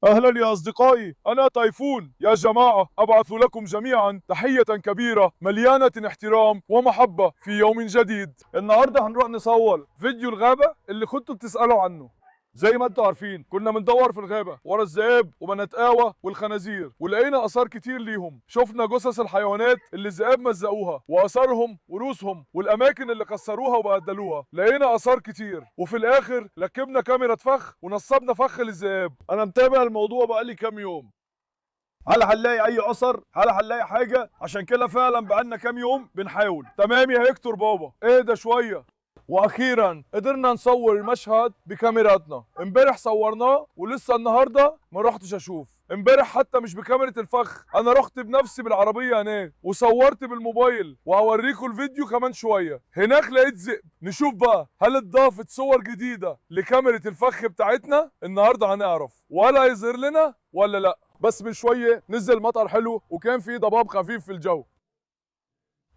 أهلا يا أصدقائي، أنا تايفون. يا جماعة، أبعث لكم جميعا تحية كبيرة مليانة احترام ومحبة في يوم جديد. النهاردة هنروح نصور فيديو الغابة اللي كنتوا بتسألوا عنه. زي ما انتوا عارفين كنا بندور في الغابة ورا الذئاب وبنات آوى والخنازير، ولقينا آثار كتير ليهم. شفنا جثث الحيوانات اللي الذئاب مزقوها وآثارهم وروسهم والأماكن اللي كسروها وبهدلوها. لقينا آثار كتير، وفي الآخر ركبنا كاميرا فخ ونصبنا فخ للذئاب. أنا متابع الموضوع بقالي كام يوم. هل هنلاقي أي أثر؟ هل هنلاقي حاجة؟ عشان كده فعلا بقالنا كام يوم بنحاول. تمام يا هيكتور بابا، اهدى شوية. واخيرا قدرنا نصور المشهد بكاميراتنا. امبارح صورناه ولسه النهارده ما رحتش اشوف. امبارح حتى مش بكاميرا الفخ، انا رحت بنفسي بالعربية هناك وصورت بالموبايل، وهوريكم الفيديو كمان شوية. هناك لقيت ذئب. نشوف بقى هل اتضافت صور جديدة لكاميرا الفخ بتاعتنا. النهارده هنعرف ولا يظهر لنا ولا لا. بس من شوية نزل مطر حلو وكان في ضباب خفيف في الجو.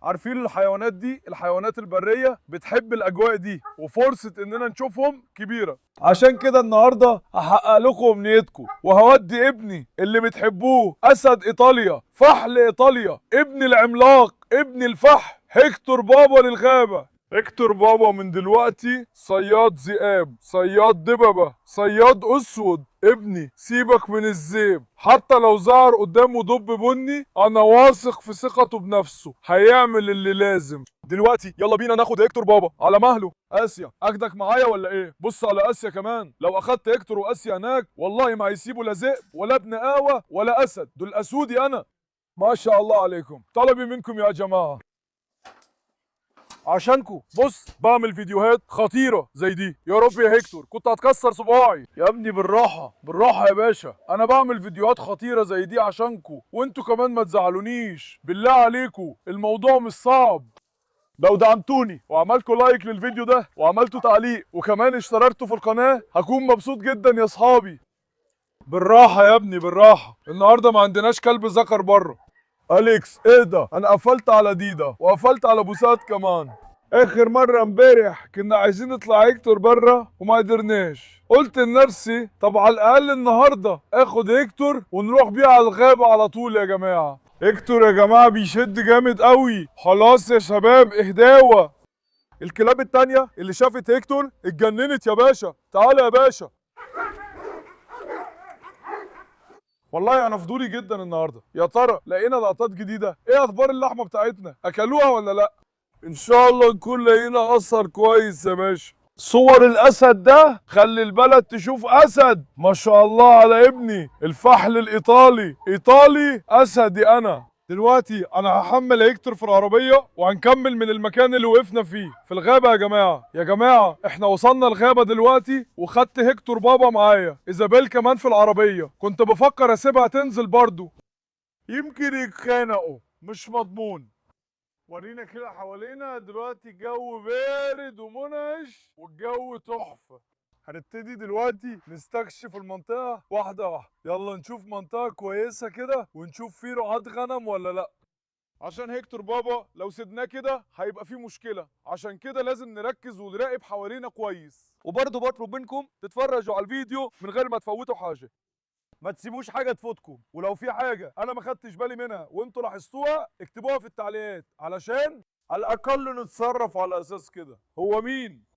عارفين الحيوانات دي، الحيوانات البرية بتحب الأجواء دي، وفرصة إننا نشوفهم كبيرة. عشان كده النهاردة هحقق لكم أمنيتكم وهودي ابني اللي بتحبوه، أسد إيطاليا، فحل إيطاليا، ابن العملاق، ابن الفحل، هيكتور بابا للغابة. هيكتور بابا من دلوقتي صياد ذئاب، صياد دببة، صياد أسود. ابني سيبك من الذئب، حتى لو ظهر قدامه دب بني انا واثق في ثقته بنفسه، هيعمل اللي لازم. دلوقتي يلا بينا ناخد هيكتور بابا على مهله. اسيا اخدك معايا ولا ايه؟ بص على اسيا كمان، لو اخدت هيكتور واسيا هناك والله ما هيسيبوا لا ذئب ولا ابن آوى ولا اسد، دول اسودي انا. ما شاء الله عليكم. طلبي منكم يا جماعة، عشانكو بص بعمل فيديوهات خطيرة زي دي. يا رب يا هيكتور كنت هتكسر صباعي يا ابني. بالراحة بالراحة يا باشا، انا بعمل فيديوهات خطيرة زي دي عشانكو، وانتوا كمان ما تزعلونيش بالله عليكو، الموضوع مش صعب. لو دعمتوني وعملتوا لايك للفيديو ده وعملتوا تعليق وكمان اشتركتوا في القناة هكون مبسوط جدا يا اصحابي. بالراحة يا ابني بالراحة، النهارده ما عندناش كلب ذكر بره. أليكس ايه ده؟ انا قفلت على ديدا وقفلت على بوسات كمان. اخر مرة امبارح كنا عايزين نطلع هيكتور بره وما قدرناش. قلت لنفسي طب على الاقل النهارده اخد هيكتور ونروح بيه على الغابة على طول. يا جماعة هيكتور يا جماعة بيشد جامد قوي. خلاص يا شباب اهداوة. الكلاب التانية اللي شافت هيكتور اتجننت يا باشا. تعالى يا باشا. والله انا فضولي جدا النهارده، يا ترى لقينا لقطات جديدة؟ ايه اخبار اللحمة بتاعتنا؟ اكلوها ولا لا؟ ان شاء الله نكون لقينا اثر كويس يا باشا. صور الاسد ده خلي البلد تشوف اسد. ما شاء الله على ابني الفحل الايطالي، ايطالي اسدي انا. دلوقتي انا هحمل هيكتور في العربية وهنكمل من المكان اللي وقفنا فيه في الغابة. يا جماعة يا جماعة احنا وصلنا الغابة دلوقتي وخدت هيكتور بابا معايا، ايزابيل كمان في العربية. كنت بفكر اسيبها تنزل برضو، يمكن يتخانقوا، مش مضمون. ورينا كده حوالينا دلوقتي الجو بارد ومنعش والجو تحفة. هنبتدي دلوقتي نستكشف المنطقة واحدة واحدة. يلا نشوف منطقة كويسة كده ونشوف فيه رعاة غنم ولا لأ. عشان هيكتور بابا لو سيبناه كده هيبقى فيه مشكلة، عشان كده لازم نركز ونراقب حوالينا كويس. وبرضه بطلب منكم تتفرجوا على الفيديو من غير ما تفوتوا حاجة، ما تسيبوش حاجة تفوتكم. ولو في حاجة أنا ما خدتش بالي منها وانتوا لاحظتوها اكتبوها في التعليقات علشان على الأقل نتصرف على أساس كده. هو مين؟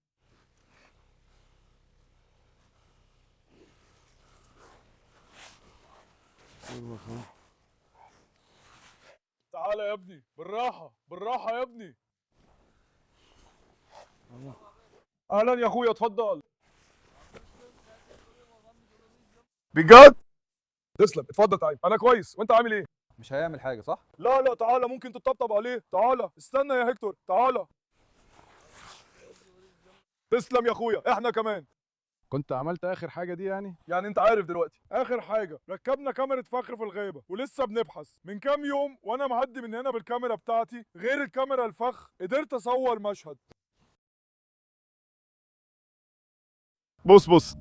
تعالى يا ابني بالراحة بالراحة يا ابني. أهلا يا أخويا اتفضل. بجد؟ تسلم، اتفضل تعالى. أنا كويس، وأنت عامل إيه؟ مش هيعمل حاجة صح؟ لا لا تعالى، ممكن تطبطب عليه. تعالى استنى يا هيكتور تعالى. تسلم يا أخويا، إحنا كمان. كنت عملت اخر حاجة دي يعني؟ يعني انت عارف دلوقتي اخر حاجة ركبنا كاميرا فخر في الغابة ولسه بنبحث. من كام يوم وانا معدي من هنا بالكاميرا بتاعتي غير الكاميرا الفخ قدرت اصور مشهد. بص بص،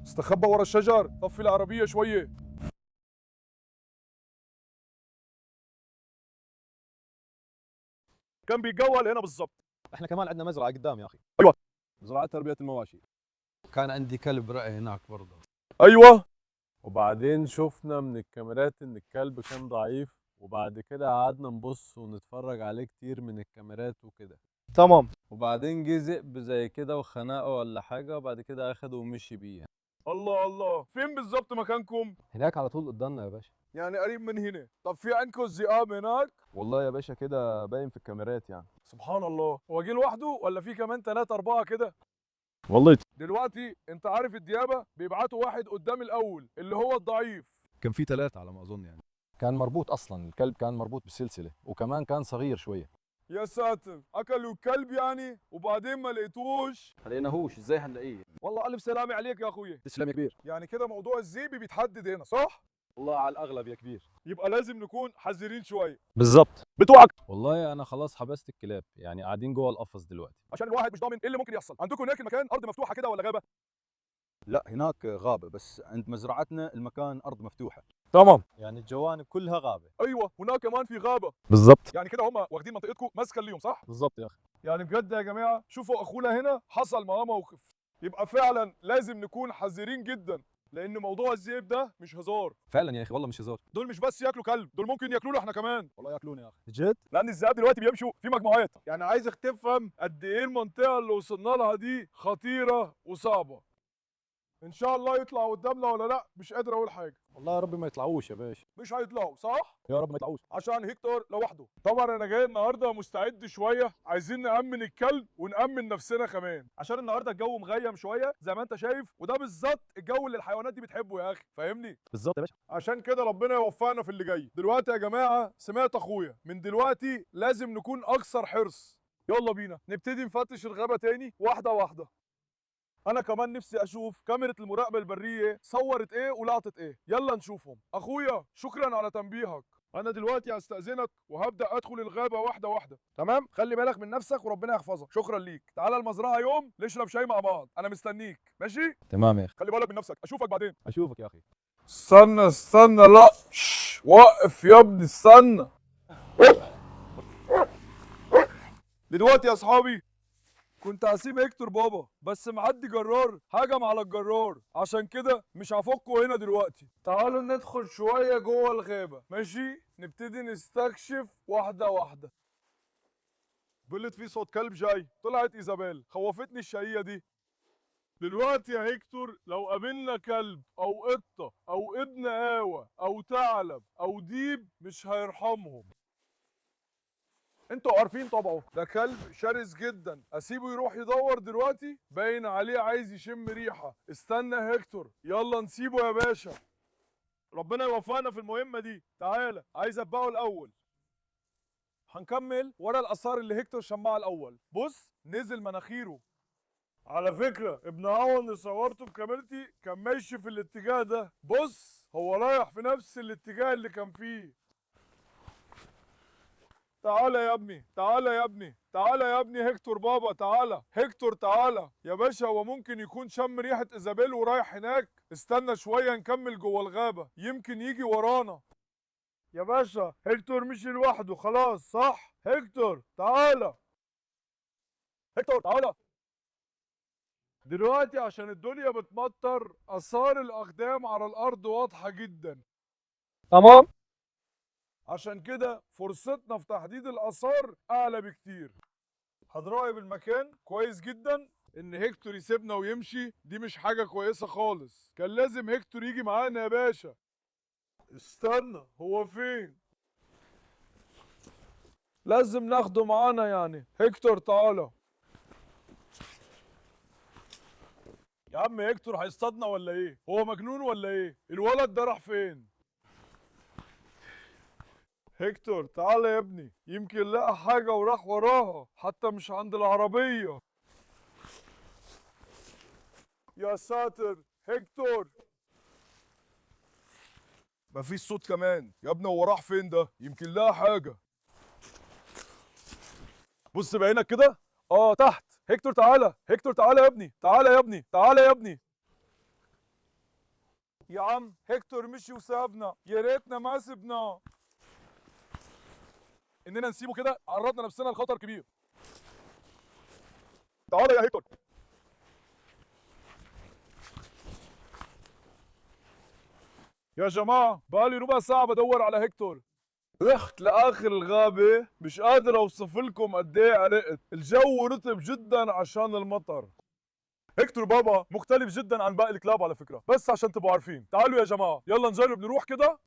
استخبى ورا الشجر. طفي العربية شوية. كان بيتجول هنا بالظبط. احنا كمان عندنا مزرعة قدام يا اخي. ايوه زراعة تربية المواشي. كان عندي كلب رعي هناك برضه. ايوه. وبعدين شفنا من الكاميرات ان الكلب كان ضعيف، وبعد كده قعدنا نبص ونتفرج عليه كتير من الكاميرات وكده. تمام. وبعدين جه ذئب زي كده وخنقه ولا حاجة، وبعد كده اخده ومشي بيه. الله الله، فين بالظبط مكانكم؟ هناك على طول قدامنا يا باشا. يعني قريب من هنا. طب في عندكم ذئاب هناك؟ والله يا باشا كده باين في الكاميرات يعني. سبحان الله، هو جه لوحده ولا في كمان 3 4 كده؟ والله دلوقتي انت عارف الديابه بيبعتوا واحد قدام الاول اللي هو الضعيف. كان في 3 على ما اظن يعني. كان مربوط اصلا، الكلب كان مربوط بالسلسلة، وكمان كان صغير شوية. يا ساتر، اكلوا الكلب يعني وبعدين ما لقيتوش؟ ما لقيناهوش، ازاي هنلاقيه؟ والله الف سلامه عليك يا اخويا. تسلم يا كبير. يعني كده موضوع الذئب بيتحدد هنا صح؟ والله على الاغلب يا كبير. يبقى لازم نكون حذرين شوية. بالظبط. بتوعك. والله انا خلاص حبست الكلاب، يعني قاعدين جوه القفص دلوقتي. عشان الواحد مش ضامن ايه اللي ممكن يحصل. عندكم هناك المكان ارض مفتوحة كده ولا غابه؟ لا هناك غابة، بس عند مزرعتنا المكان أرض مفتوحة. تمام. يعني الجوانب كلها غابة. ايوه، هناك كمان في غابه. بالظبط. يعني كده هم واخدين منطقتكم ماسكه ليهم صح؟ بالظبط يا اخي. يعني بجد يا جماعة، شوفوا اخونا هنا حصل معاه موقف. يبقى فعلا لازم نكون حذرين جدا، لان موضوع الذئب ده مش هزار. فعلا يا اخي والله مش هزار. دول مش بس ياكلوا كلب، دول ممكن ياكلونا احنا كمان. والله ياكلونا يا اخي. جد؟ لان الذئاب دلوقتي بيمشوا في مجموعات. يعني عايزك تفهم قد ايه المنطقة اللي وصلنا لها دي خطيرة وصعبة. ان شاء الله يطلع قدامنا ولا لا، مش قادر اقول حاجة. والله يا رب ما يطلعوش يا باشا. مش هيطلعوا صح؟ يا رب ما يطلعوش. عشان هيكتور لوحده. طبعا انا جاي النهارده مستعد شوية، عايزين نامن الكلب ونامن نفسنا كمان، عشان النهارده الجو مغيم شوية زي ما انت شايف، وده بالظبط الجو اللي الحيوانات دي بتحبه يا اخي، فاهمني؟ بالظبط يا باشا. عشان كده ربنا يوفقنا في اللي جاي. دلوقتي يا جماعة سمعت اخويا، من دلوقتي لازم نكون اكثر حرص. يلا بينا نبتدي نفتش الغابة تاني واحدة واحدة. انا كمان نفسي اشوف كاميرا المراقبة البرية صورت ايه ولقطت ايه. يلا نشوفهم. اخويا شكرا على تنبيهك. انا دلوقتي هستأذنك وهبدأ ادخل الغابة واحدة واحدة. تمام؟ خلي بالك من نفسك وربنا يحفظك. شكرا ليك. تعالى المزرعة يوم نشرب شاي مع بعض، انا مستنيك. ماشي؟ تمام يا اخي. خلي بالك من نفسك، اشوفك بعدين. اشوفك يا اخي. استنى استنى، لا وقف يا ابني استنى. دلوقتي يا اصحابي كنت هسيب هيكتور بابا، بس معدي جرار هجم على الجرار، عشان كده مش هفكه هنا دلوقتي. تعالوا ندخل شوية جوه الغابة، ماشي؟ نبتدي نستكشف واحدة واحدة. بلت في صوت كلب جاي، طلعت ايزابيل، خوفتني الشقية دي. دلوقتي يا هيكتور لو قابلنا كلب او قطة او ابن آوى او ثعلب او ديب مش هيرحمهم. انتوا عارفين طبعه، ده كلب شرس جدا. اسيبه يروح يدور دلوقتي؟ باين عليه عايز يشم ريحه. استنى يا هيكتور، يلا نسيبه يا باشا. ربنا يوفقنا في المهمة دي. تعالى، عايز ابقه الاول. هنكمل ورا الاثار اللي هيكتور شمعها الاول. بص نزل مناخيره. على فكرة ابن عون اللي صورته بكاميرتي كان ماشي في الاتجاه ده. بص هو رايح في نفس الاتجاه اللي كان فيه. تعالى يا ابني، تعالى يا ابني، تعالى يا ابني هيكتور بابا، تعالى هيكتور تعالى يا باشا. هو ممكن يكون شم ريحة ايزابيل ورايح هناك. استنى شوية نكمل جوه الغابة، يمكن يجي ورانا. يا باشا هيكتور مشي لوحده خلاص صح؟ هيكتور تعالى، هيكتور تعالى. دلوقتي عشان الدنيا بتمطر آثار الأقدام على الأرض واضحة جدا. تمام. عشان كده فرصتنا في تحديد الآثار أعلى بكتير. هنراقب المكان كويس جدا. إن هيكتور يسيبنا ويمشي دي مش حاجة كويسة خالص. كان لازم هيكتور يجي معانا يا باشا. استنى، هو فين؟ لازم ناخده معانا يعني. هيكتور تعالى. يا عم هيكتور هيصطادنا ولا ايه؟ هو مجنون ولا ايه؟ الولد ده راح فين؟ هيكتور تعالى يا ابني، يمكن لقى حاجة وراح وراها، حتى مش عند العربية. يا ساتر هيكتور، مفيش صوت كمان يا ابني. هو راح فين ده؟ يمكن لقى حاجة. بص بعينك كده، تحت. هيكتور تعالى، هيكتور تعالى يا ابني، تعالى يا ابني، تعالى يا ابني. يا عم هيكتور مشي وسابنا، يا ريتنا ما سبناه. اننا نسيبه كده عرضنا نفسنا لخطر كبير. تعالى يا هيكتور. يا جماعة بقالي ربع ساعة بدور على هيكتور. رحت لاخر الغابة، مش قادر اوصف لكم قد ايه عرقت، الجو رطب جدا عشان المطر. هيكتور بابا مختلف جدا عن باقي الكلاب على فكرة، بس عشان تبقوا عارفين. تعالوا يا جماعة يلا نجرب نروح كده.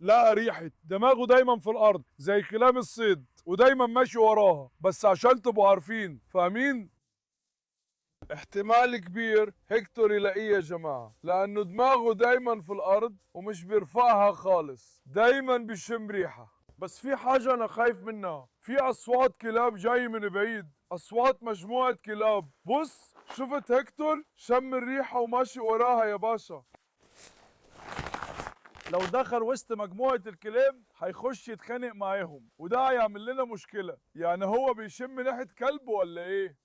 لا ريحه دماغه دايما في الارض زي كلاب الصيد، ودايما ماشي وراها، بس عشان تبقوا عارفين، فاهمين؟ احتمال كبير هيكتور يلاقيه يا جماعة، لأنه دماغه دايما في الأرض ومش بيرفعها خالص، دايما بيشم ريحة. بس في حاجة أنا خايف منها، في أصوات كلاب جاي من بعيد، أصوات مجموعة كلاب. بص، شفت هيكتور شم الريحة وماشي وراها يا باشا. لو دخل وسط مجموعة الكلاب هيخش يتخانق معاهم، وده هيعمل لنا مشكلة. يعني هو بيشم ريحة كلب ولا إيه؟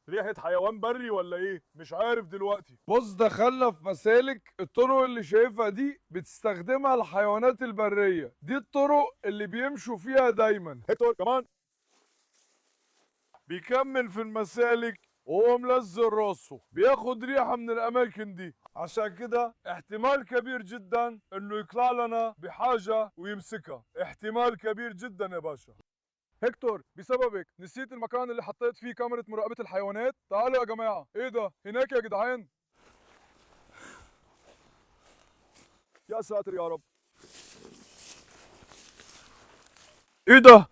ريحة حيوان بري ولا ايه؟ مش عارف دلوقتي. بص، دخلنا في مسالك الطرق اللي شايفها دي بتستخدمها الحيوانات البرية، دي الطرق اللي بيمشوا فيها دايما. هيكتور كمان بيكمل في المسالك وهو ملزق راسه، بياخد ريحة من الأماكن دي، عشان كده احتمال كبير جدا انه يطلع لنا بحاجة ويمسكها، احتمال كبير جدا يا باشا. هيكتور بسببك نسيت المكان اللي حطيت فيه كاميرا مراقبة الحيوانات. تعالوا يا جماعة، ايه ده؟ هناك يا جدعان. يا ساتر يا رب، ايه ده؟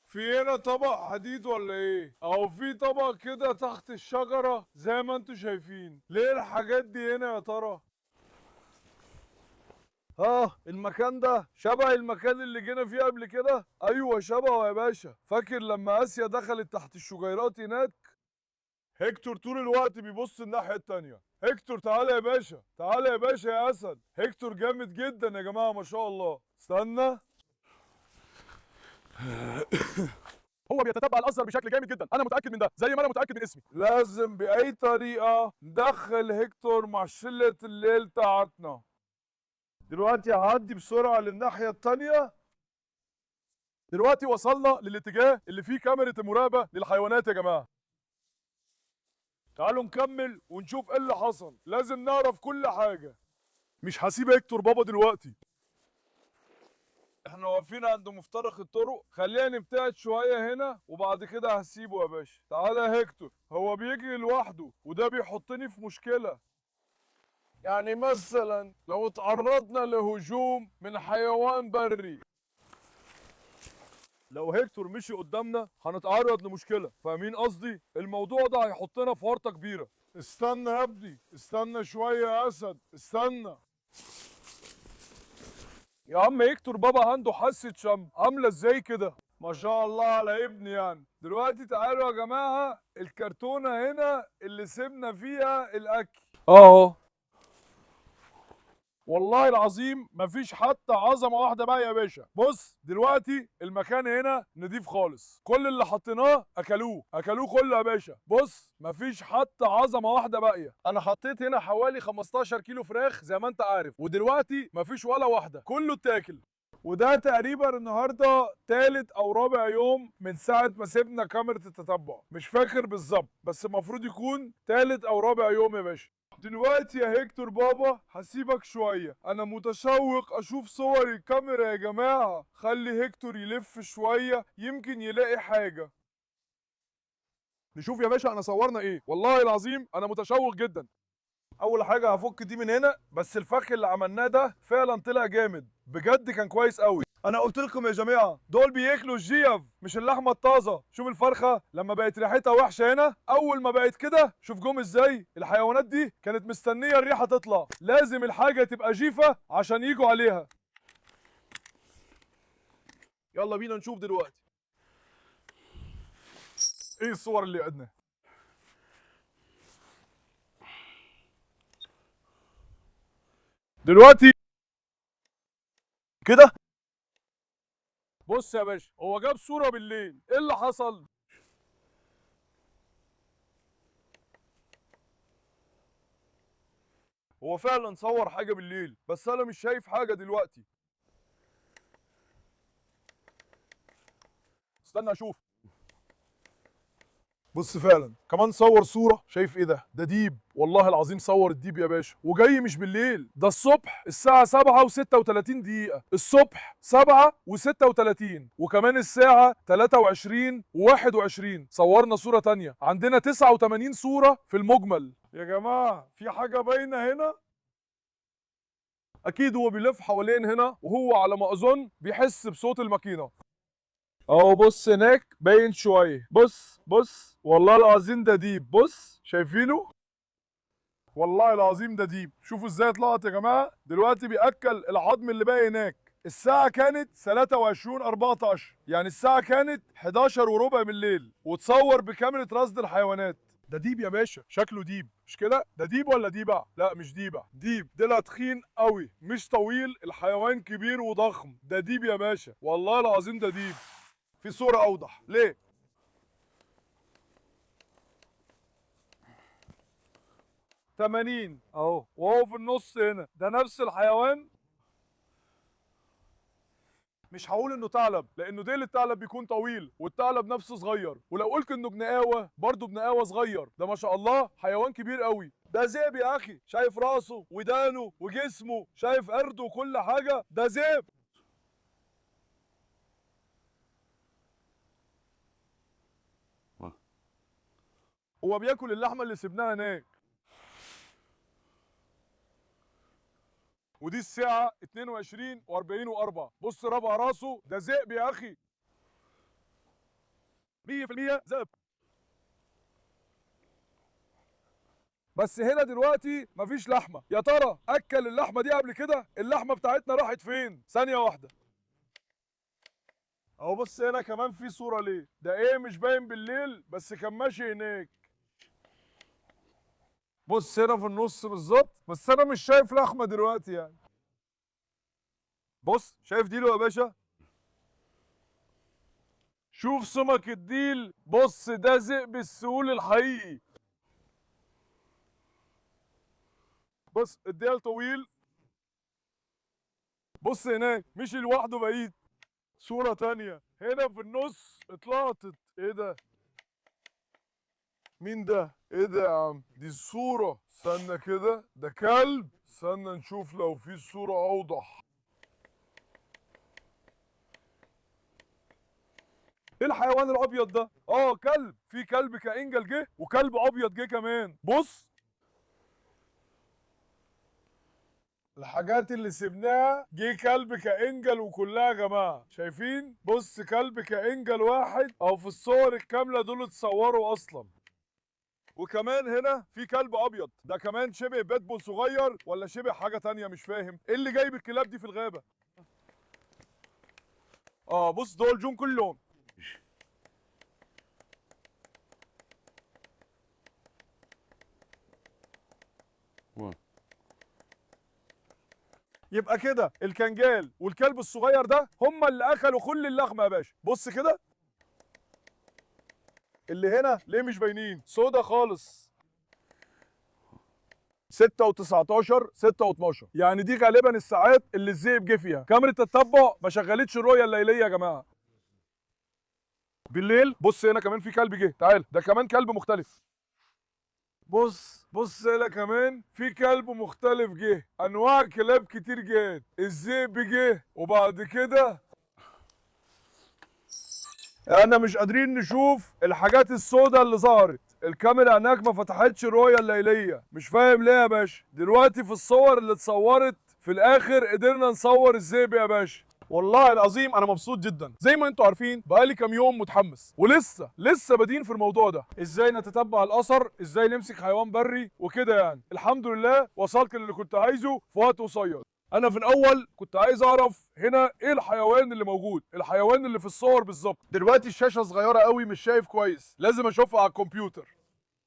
في هنا طبق حديد ولا ايه؟ او في طبق كده تحت الشجرة زي ما انتوا شايفين. ليه الحاجات دي هنا يا ترى؟ المكان ده شبه المكان اللي جينا فيه قبل كده. ايوه شبهه يا باشا. فاكر لما اسيا دخلت تحت الشجيرات هناك؟ هيكتور طول الوقت بيبص الناحية التانية. هيكتور تعالى يا باشا، تعالى يا باشا يا اسد. هيكتور جامد جدا يا جماعة ما شاء الله. استنى، هو بيتتبع الأثر بشكل جامد جدا، انا متاكد من ده زي ما انا متاكد من اسمي. لازم باي طريقة ندخل هيكتور مع شلة الليل بتاعتنا. دلوقتي هعدي بسرعة للناحية التانية. دلوقتي وصلنا للاتجاه اللي فيه كاميرا المراقبة للحيوانات يا جماعة. تعالوا نكمل ونشوف ايه اللي حصل، لازم نعرف كل حاجة. مش هسيب هيكتور بابا دلوقتي. احنا واقفين عند مفترق الطرق، خلينا نبتعد شوية هنا وبعد كده هسيبه يا باشا. تعالى يا هيكتور، هو بيجري لوحده وده بيحطني في مشكلة. يعني مثلا لو اتعرضنا لهجوم من حيوان بري، لو هيكتور مشي قدامنا هنتعرض لمشكلة، فاهمين قصدي؟ الموضوع ده هيحطنا في ورطة كبيرة. استنى يا ابني، استنى شوية يا أسد، استنى يا عم. هيكتور بابا عنده حاسة شم عاملة ازاي كده؟ ما شاء الله على ابني يعني. دلوقتي تعالوا يا جماعة، الكرتونة هنا اللي سيبنا فيها الأكل اهو. والله العظيم مفيش حتى عظمه واحدة بقى يا باشا. بص دلوقتي المكان هنا نضيف خالص، كل اللي حطيناه اكلوه، اكلوه كله يا باشا. بص مفيش حتى عظمه واحدة باقية. انا حطيت هنا حوالي 15 كيلو فراخ زي ما انت عارف، ودلوقتي مفيش ولا واحدة، كله اتاكل. وده تقريبا النهارده تالت او رابع يوم من ساعة ما سيبنا كاميرا التتبع، مش فاكر بالظبط، بس المفروض يكون تالت او رابع يوم يا باشا. دلوقتي يا هيكتور بابا هسيبك شوية، أنا متشوق أشوف صور الكاميرا يا جماعة. خلي هيكتور يلف شوية يمكن يلاقي حاجة. نشوف يا باشا أنا صورنا إيه. والله العظيم أنا متشوق جدا. أول حاجة هفك دي من هنا، بس الفخ اللي عملناه ده فعلا طلع جامد بجد، كان كويس قوي. أنا قلت لكم يا جماعة دول بياكلوا الجيف مش اللحمة الطازة. شوف الفرخة لما بقت ريحتها وحشة هنا، أول ما بقت كده شوف جم إزاي. الحيوانات دي كانت مستنية الريحة تطلع، لازم الحاجة تبقى جيفة عشان يجوا عليها. يلا بينا نشوف دلوقتي إيه الصور اللي عندنا. دلوقتي كده بص يا باشا، هو جاب صورة بالليل، ايه اللي حصل؟ هو فعلا صور حاجة بالليل، بس انا مش شايف حاجة دلوقتي. استنى اشوف. بص فعلا كمان صور صورة، شايف ايه ده؟ ده ديب والله العظيم صور الديب يا باشا، وجاي مش بالليل، ده الصبح الساعة 7:36، الصبح 7:36، وكمان الساعة 23:21 صورنا صورة تانية. عندنا 89 صورة في المجمل. يا جماعة في حاجة باينة هنا؟ أكيد هو بيلف حوالين هنا، وهو على ما أظن بيحس بصوت الماكينة. اهو بص هناك باين شوية، بص بص، والله العظيم ده ديب، بص شايفينه؟ والله العظيم ده ديب. شوفوا ازاي اتلقط يا جماعة. دلوقتي بيأكل العظم اللي باقي هناك. الساعة كانت 23:14، يعني الساعة كانت 11:15 بالليل، وتصور بكاميرا رصد الحيوانات. ده ديب يا باشا، شكله ديب مش كده؟ ده ديب ولا ديبة؟ لا مش ديبة، ديب. ديلها تخين قوي، مش طويل، الحيوان كبير وضخم. ده ديب يا باشا، والله العظيم ده ديب. في صورة أوضح ليه؟ 80 أهو، وهو في النص هنا، ده نفس الحيوان. مش هقول إنه ثعلب، لأنه ديل الثعلب بيكون طويل والثعلب نفسه صغير، ولو قلت إنه بنقاوة برضه بنقاوة صغير. ده ما شاء الله حيوان كبير قوي. ده ذئب يا أخي، شايف راسه ودانه وجسمه، شايف قرده وكل حاجة، ده ذئب. هو بياكل اللحمة اللي سبناها هناك. ودي الساعة 22:44. بص رفع راسه، ده ذئب يا أخي، 100% ذئب. بس هنا دلوقتي مفيش لحمة. يا ترى أكل اللحمة دي قبل كده؟ اللحمة بتاعتنا راحت فين؟ ثانية واحدة. أهو بص هنا كمان في صورة ليه. ده إيه مش باين بالليل، بس كان ماشي هناك. بص هنا في النص بالظبط، بس انا مش شايف لحمه دلوقتي يعني. بص شايف ديله يا باشا؟ شوف سمك الديل، بص ده ذئب السهول الحقيقي. بص الديل طويل. بص هناك مشي لوحده بعيد. صورة تانية هنا في النص اتلقطت. ايه ده؟ مين ده؟ ايه ده يا عم؟ دي الصورة. استنى كده، ده كلب. استنى نشوف لو في صورة أوضح. ايه الحيوان الأبيض ده؟ كلب. في كلب كإنجل جه، وكلب أبيض جه كمان. بص الحاجات اللي سبناها، جه كلب كإنجل وكلها يا جماعة، شايفين؟ بص كلب كإنجل واحد، أو في الصور الكاملة دول اتصوروا أصلا. وكمان هنا في كلب ابيض، ده كمان شبه بيتبول صغير ولا شبه حاجة تانية مش فاهم. ايه اللي جايب الكلاب دي في الغابة؟ بص دول جم كلهم. يبقى كده الكنجال والكلب الصغير ده هما اللي اكلوا كل اللحمة يا باشا. بص كده اللي هنا ليه مش باينين؟ سودا خالص. 6:19، 6:12، يعني دي غالبا الساعات اللي الذئب جه فيها. كاميرا التتبع ما شغلتش الرؤية الليلية يا جماعة. بالليل بص هنا كمان في كلب جه، تعال، ده كمان كلب مختلف. بص بص هنا كمان في كلب مختلف جه. انواع كلاب كتير جت. الذئب جه، وبعد كده انا مش قادرين نشوف الحاجات السوداء اللي ظهرت. الكاميرا هناك ما فتحتش الرؤية الليلية، مش فاهم ليه يا باشا. دلوقتي في الصور اللي اتصورت في الاخر قدرنا نصور الذئب يا باشا. والله العظيم انا مبسوط جدا. زي ما انتم عارفين بقالي كام يوم متحمس، ولسه لسه بادين في الموضوع ده، ازاي نتتبع الاثر، ازاي نمسك حيوان بري وكده يعني. الحمد لله وصلت للي كنت عايزه في وقت قصير. انا في الاول كنت عايز اعرف هنا ايه الحيوان اللي موجود، الحيوان اللي في الصور بالظبط. دلوقتي الشاشة صغيرة قوي مش شايف كويس، لازم اشوفها على الكمبيوتر.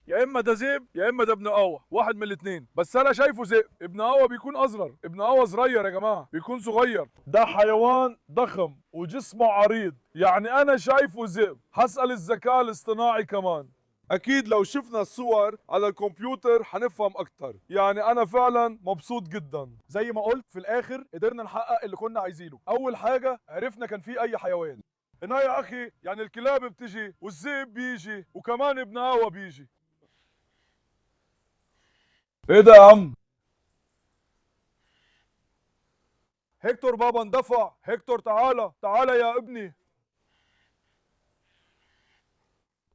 يا اما ده ذئب يا اما ده ابن قوة، واحد من الاثنين، بس انا شايفه ذئب. ابن قوة بيكون اصغر، ابن قوة صغير يا جماعة، بيكون صغير. ده حيوان ضخم وجسمه عريض، يعني انا شايفه ذئب. هسأل الذكاء الاصطناعي كمان، اكيد لو شفنا الصور على الكمبيوتر هنفهم اكتر. يعني انا فعلا مبسوط جدا. زي ما قلت في الاخر قدرنا نحقق اللي كنا عايزينه. اول حاجة عرفنا كان في اي حيوان هنا يا اخي، يعني الكلاب بتجي والذئب بيجي وكمان ابن قوة بيجي. ايه ده يا عم؟ هيكتور بابا اندفع. هيكتور تعالى تعالى يا ابني.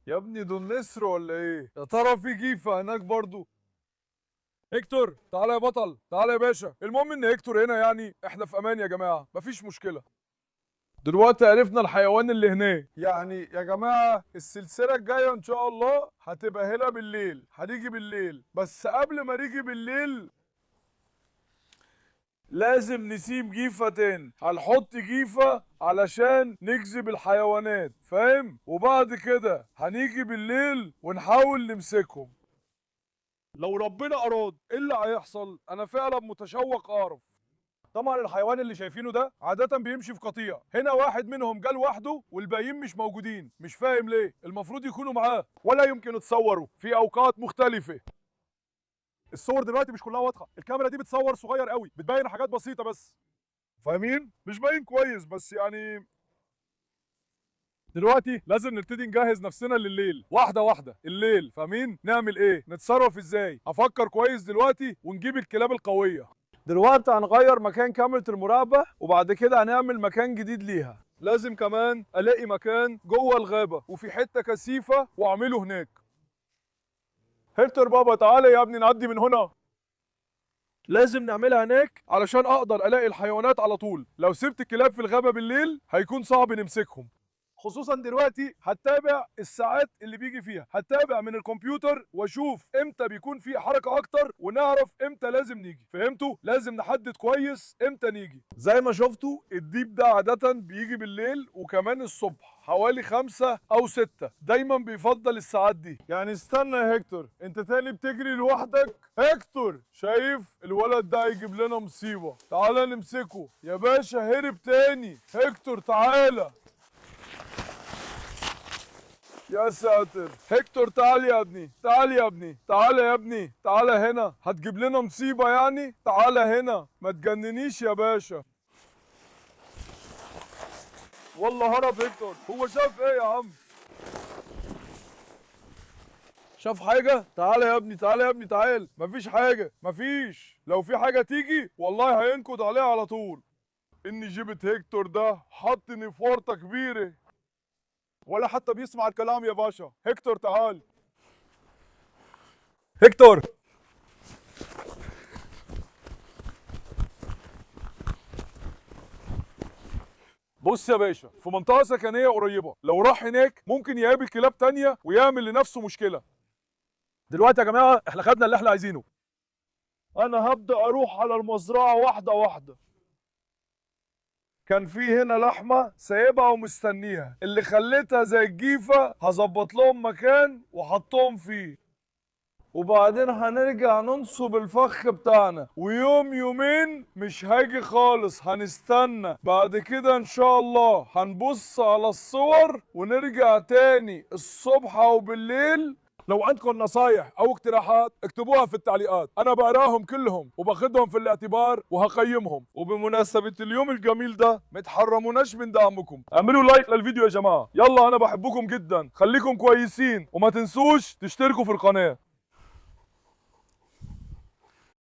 يا ابني دول نسر ولا ايه؟ يا ترى في جيفة هناك برضو؟ هيكتور تعالى يا بطل، تعالى يا باشا. المهم ان هيكتور هنا، يعني احنا في امان يا جماعة، مفيش مشكلة. دلوقتي عرفنا الحيوان اللي هناك. يعني يا جماعة السلسلة الجاية ان شاء الله هتبقى هنا بالليل، هنيجي بالليل، بس قبل ما نيجي بالليل لازم نسيب جيفة تاني. هنحط جيفة علشان نجذب الحيوانات، فاهم؟ وبعد كده هنيجي بالليل ونحاول نمسكهم. لو ربنا أراد ايه اللي هيحصل؟ أنا فعلا متشوق أعرف. طبعا الحيوان اللي شايفينه ده عادة بيمشي في قطيع، هنا واحد منهم جه لوحده والباقيين مش موجودين، مش فاهم ليه، المفروض يكونوا معاه ولا يمكن تصوروا في أوقات مختلفة. الصور دلوقتي مش كلها واضحة، الكاميرا دي بتصور صغير قوي، بتبين حاجات بسيطة بس. فاهمين؟ مش باين كويس بس يعني. دلوقتي لازم نبتدي نجهز نفسنا لليل، واحدة واحدة، الليل، فاهمين؟ نعمل ايه؟ نتصرف ازاي؟ هفكر كويس دلوقتي ونجيب الكلاب القوية. دلوقتي هنغير مكان كاميرا المراقبة وبعد كده هنعمل مكان جديد ليها. لازم كمان الاقي مكان جوه الغابة وفي حتة كثيفة واعمله هناك. هيكتور بابا تعالى يا ابني نعدي من هنا. لازم نعملها هناك علشان اقدر الاقي الحيوانات على طول. لو سبت الكلاب في الغابة بالليل هيكون صعب نمسكهم. خصوصا دلوقتي هتابع الساعات اللي بيجي فيها، هتابع من الكمبيوتر واشوف امتى بيكون في حركة اكتر ونعرف امتى لازم نيجي. فهمتوا؟ لازم نحدد كويس امتى نيجي. زي ما شفتوا الديب ده عادة بيجي بالليل وكمان الصبح حوالي 5 أو 6، دايما بيفضل الساعات دي. يعني استنى يا هيكتور، انت تاني بتجري لوحدك؟ هيكتور شايف الولد ده هيجيب لنا مصيبة، تعالى نمسكه يا باشا. هرب تاني. هيكتور تعالى. يا ساتر. هيكتور تعال يا ابني، تعال يا ابني، تعال يا ابني، تعال هنا، هتجيب لنا مصيبة يعني؟ تعال هنا، ما تجننيش يا باشا. والله هرب هيكتور. هو شاف ايه يا عم؟ شاف حاجة؟ تعال يا ابني، تعال يا ابني، تعال. مفيش حاجة، مفيش. لو في حاجة تيجي والله هينكد عليها على طول. اني جبت هيكتور ده حطني في ورطة كبيرة. ولا حتى بيسمع الكلام يا باشا. هيكتور تعال. هيكتور بص يا باشا، في منطقة سكنية قريبة، لو راح هناك ممكن يقابل كلاب تانية ويعمل لنفسه مشكلة. دلوقتي يا جماعة احنا خدنا اللي احنا عايزينه. انا هبدأ اروح على المزرعة واحدة واحدة. كان في هنا لحمة سايبها ومستنيها، اللي خليتها زي الجيفة هظبط لهم مكان وحطهم فيه. وبعدين هنرجع ننصب الفخ بتاعنا، ويوم يومين مش هاجي خالص، هنستنى. بعد كده ان شاء الله هنبص على الصور ونرجع تاني الصبح او بالليل. لو عندكم نصايح او اقتراحات اكتبوها في التعليقات، انا بقراهم كلهم وباخدهم في الاعتبار وهقيمهم. وبمناسبة اليوم الجميل ده ما تحرموناش من دعمكم، اعملوا لايك للفيديو يا جماعة. يلا انا بحبكم جدا، خليكم كويسين وما تنسوش تشتركوا في القناة.